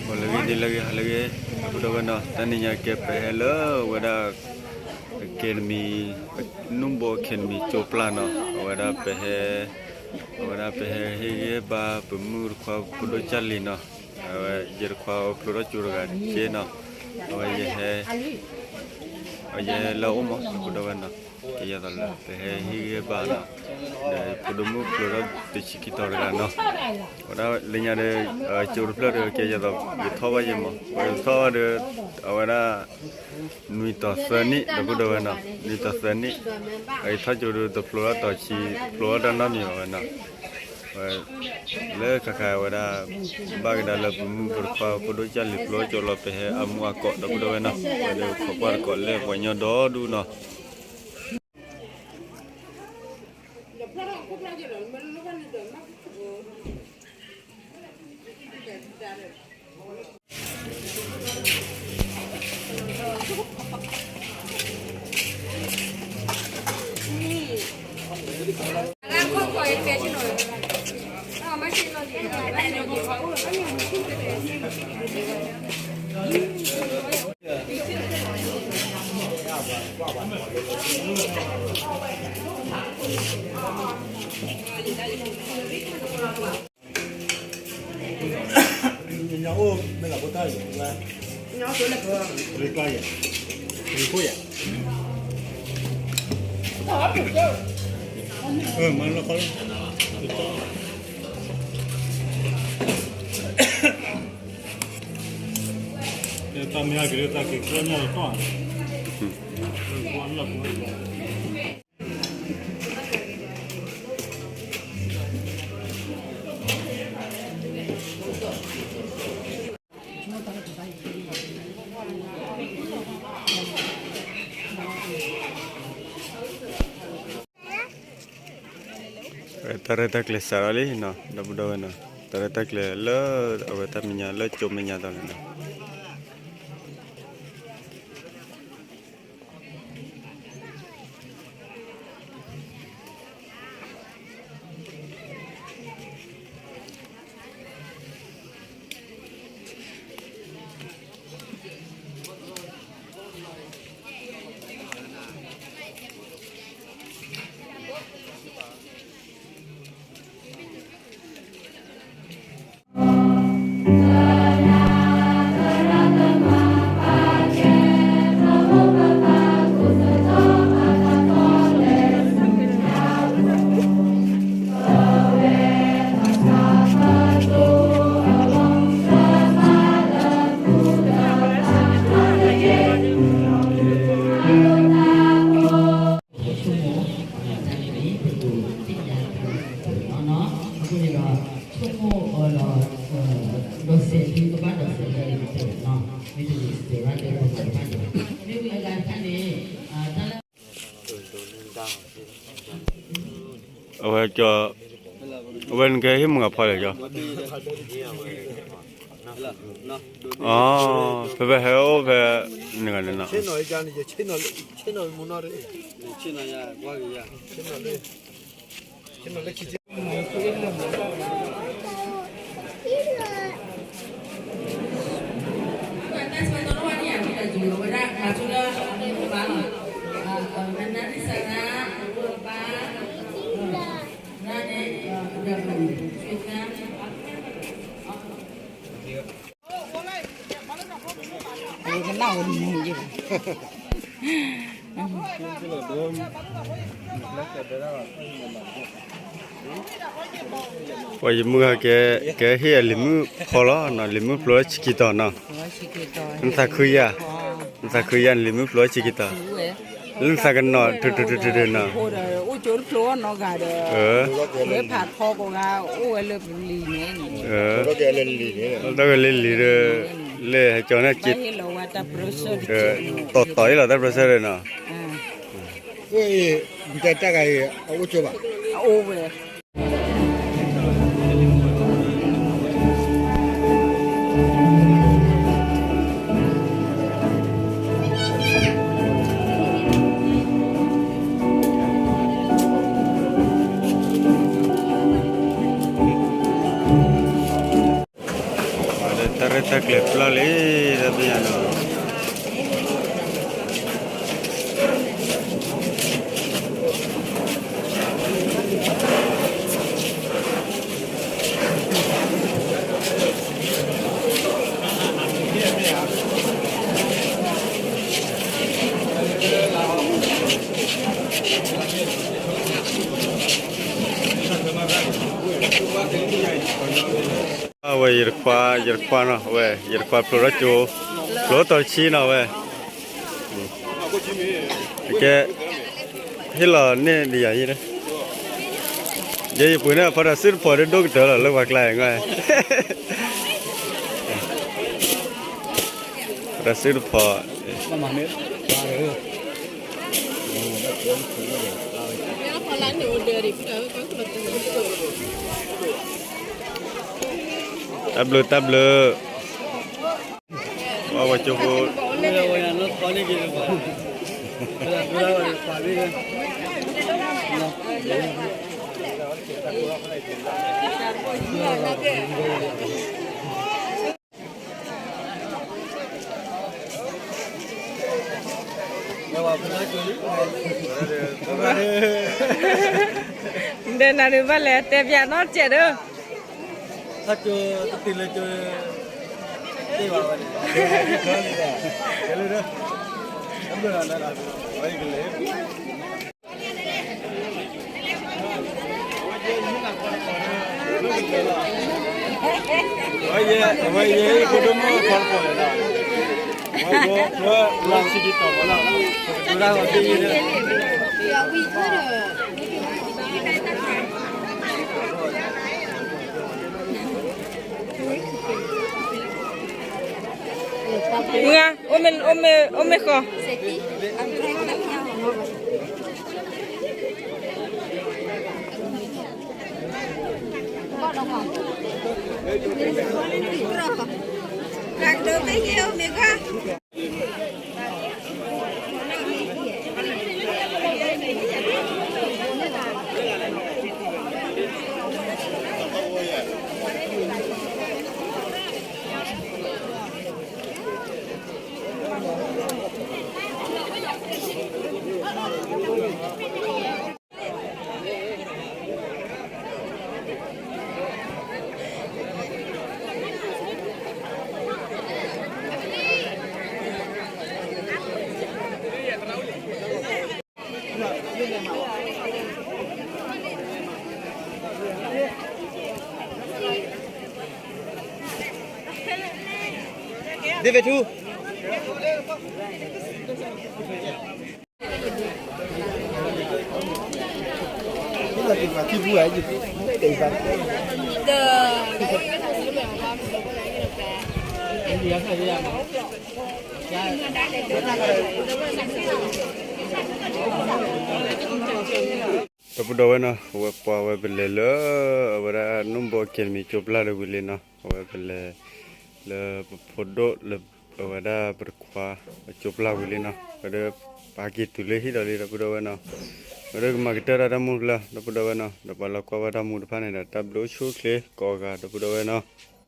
လၢဂ့ၤဒ်လၢဂ့ၤ ဟါလၢဂ့ၤ ဒီပုၢ်ဒီဝဲၢ်နီၤ, တနံၤညါကဲပဟဲလၢဝဲဒၣ် Academy, Nunbo Academy ကၠိပျၢ်နီၤ, အဝဲဒၣ်ပဟဲ အဝဲဒၣ်ပဟဲဟ့ၣ်ဂံၢ်ဟ့ၣ်ဘါ ပမုၣ်တခွါဖိဒိၣ်ကၢ်လံၤနီၤ, အဝဲယတခွါအိၣ်ဖျိထီၣ်ကၠိတဂၤတက့ၢ်နီၤ, အဝဲယဟဲ အယဲလၢအအိၣ်မး ဒီပုၢ်ဒီဝဲၢ်နီၤ, ကဲယဲသိးလၢ ပဟဲဟ့ၣ်ဂံၢ်ဟ့ၣ်ဘါနီၤ, ဒီးဖိဒိၣ်မုၣ်ဖျိထီၣ်တဆံခံတီၤတဂၤနီၤ, ဝဲဒၣ်လၢညါဒီး ကၠိတဖျၢၣ်ဒီးကဲယဲသိး ယထီၣ်ဘၣ်ယဲမး, ပှၤယထီၣ်ဘၣ်ဒီး အဝဲဒၣ် နွံတီၤသၢနံၣ် ဒီပုၢ်ဒီဝဲၢ်နီၤ, နွံတီၤသၢနံၣ်, အယထီၣ်ကၠိဒီးတဖျိထီၣ်တီၤဆံ ဖျိထီၣ်တၢ်နီတမံၤဘၣ်ဝဲနီၤ, လၢခါခါဝဲဒၣ် ဘၣ်ကဒါလၢပမုၣ်ဖိတခွါဖိဒိၣ်ကၢ်လံၤဖျိထီၣ်ကၠိလီၤ ပဟဲအမူအကီး ဒီပုၢ်ဒီဝဲၢ်နီၤ, ဝဲဒီးခိးကွၢ်တကိးလၢပှၤကညီဒီဒူၣ်နီၤ. တၢ်ရဲၣ်တၢ်ကျဲၤစးထီၣ်လံနီၤ ဒီပုၢ်ဒီဝဲၢ်နီၤ, တၢ်ရဲၣ်တၢ်ကျဲၤလၢအဝဲတၢ်မဲာ်ညါလၢကၠိမဲာ်ညါတီၤန့ၣ်နီၤ. ဆိကမိၣ် တၢ်န့ၣ်န့ၣ် ပကသ့ၣ်ညါတၢ်လၢပှၤတနီၤနီၤ, အဃိန့ၣ်ဒီး ဆိကမိၣ်အီၤဒီး ဒီးစဲးဒုကဘၣ်ဒီးစဲးဒၣ်လၢပတနီၤ, မ့ၢ်တန့ၣ်စဲးဘၣ်တဲပှၤတဘၣ်န့ၣ်, မ့ၢ်ဝံၤအဂၤတခါန့ၣ် တၢ်လၢ အဝဲကၠီ, အဝဲနကဟ့ၣ်မုၢ်ဂၤဖီလဲၣ်ကၠီ, ဖဲဖဲဟဲအိၣ်ဖဲ နဂၤန့ၣ်နီၤ. ပှၤယမုၢ်ဂၤကဲ ကဟ့ၣ်အလံၤမုၣ်ဖီလီၤနီၤ, လံၤမုၣ်ဖျိလၢဆံခံတီၤနီၤ, နသးခုယၤ, နသးခုယၤန့ၣ် လံၤမုၣ်ဖျိလၢဆံခံတီၤ, လၢနသးကနီၤ ထုထုထုထုနီၤ, အိၣ်ကၠိတဖျိနီတဂၤဒီး, ဖးထီကိးဂၤ အိၣ်ဝဲလၢလံၤန့ၣ်, လၢလံၤဒီး, လၢဟဲကၠီန့ၣ်က့, တီတီအံၤလီၤတၢ်ပြၢဆၢဒီးနီၤ. တၢ်တၢ်ဂၤအံၤ အအိၣ်ကၠိဘၣ်, အအိၣ်ဝဲ. ပှၤ တၢ်ရဲၣ်တၢ်ကျဲၤပျီလံ တၢ်ပယီၤနီၤ. အဝဲယတခွါ ယတခွါနီၤ အဝဲ ယတခွါဖျိထီၣ်ကၠိ ဖျိတီၤတဆံနီၤ အဝဲ ကဲ ဟ့ၣ်လီၤန့ၢ်ဒ်ယၤယဲၢ် ယဲယပှ့ၤန့ၢ်ဖီတၢ်စုတဖီဒ်ဒိၣ်ကတၢၢ်လီၤ လၢပှၤကျါအံၤ ဖီတၢ်စုတဖီ တၢ်ဘျုး တၢ်ဘျုး ပှၤဝဲကၠိဖိ ဒီးနၤဒုးဘၣ်လဲၤတဲပျးနီတစဲးဒီး ဟဲကၠိ တတုၤလၢကၠိ တ့ၢ်ဘၣ်ဝဲန့ၣ် ကဲလၢဒီး အဘျုးလီၤ ဝဲကလဲၤ အဝဲယဲ အဝဲယဲ ဖိဒိၣ်မုၣ်ခီတပီၤန့ၣ်လီၤ ဝဲဘီဖျၢၣ်လၢဆံးက့ၤတီၤမးလီၤ ပကတိၤတၢ်ဂီၤသ့ၣ်ယဲန့ၣ် မုၢ်ဂၤ အိၣ်မ့ၢ် အိၣ်မ့ၢ် အိၣ်မ့ၢ်ဃီ ဒ့ၣ်ဝဲထူ ဒီပုၢ်ဒီဝဲၢ်နီၤ အဝဲပှၤဝဲပလဲၤလၢ အဝဲဒၣ် နိၣ်ဘိအကဲနမံၤကၠိပျၢ်လၢဝံၤလံနီၤ အဝဲပလဲၤ လၢပဖိဒိၣ်လၢ အဝဲဒၣ်ပတခွါ အကၠိပျၢ်ဝံၤလံနီၤ ဝဲဒၣ် ပာ်က့ၤတုၤလၢဟံၣ်ဒီးလံ ဒီပုၢ်ဒီဝဲၢ်နီၤ ဝဲဒၣ်ကမၤကတၢၢ်တၢ်တၢ်မူလၢ ဒီပုၢ်ဒီဝဲၢ်နီၤ ဒီးပှၤလီၤကွၢ်ဝဲတၢ်မူတဖၣ်န့ၣ်ဒီး တၢ်ဘျုးဆူၣ်ချ့ကိးဂၤ ဒီပုၢ်ဒီဝဲၢ်နီၤ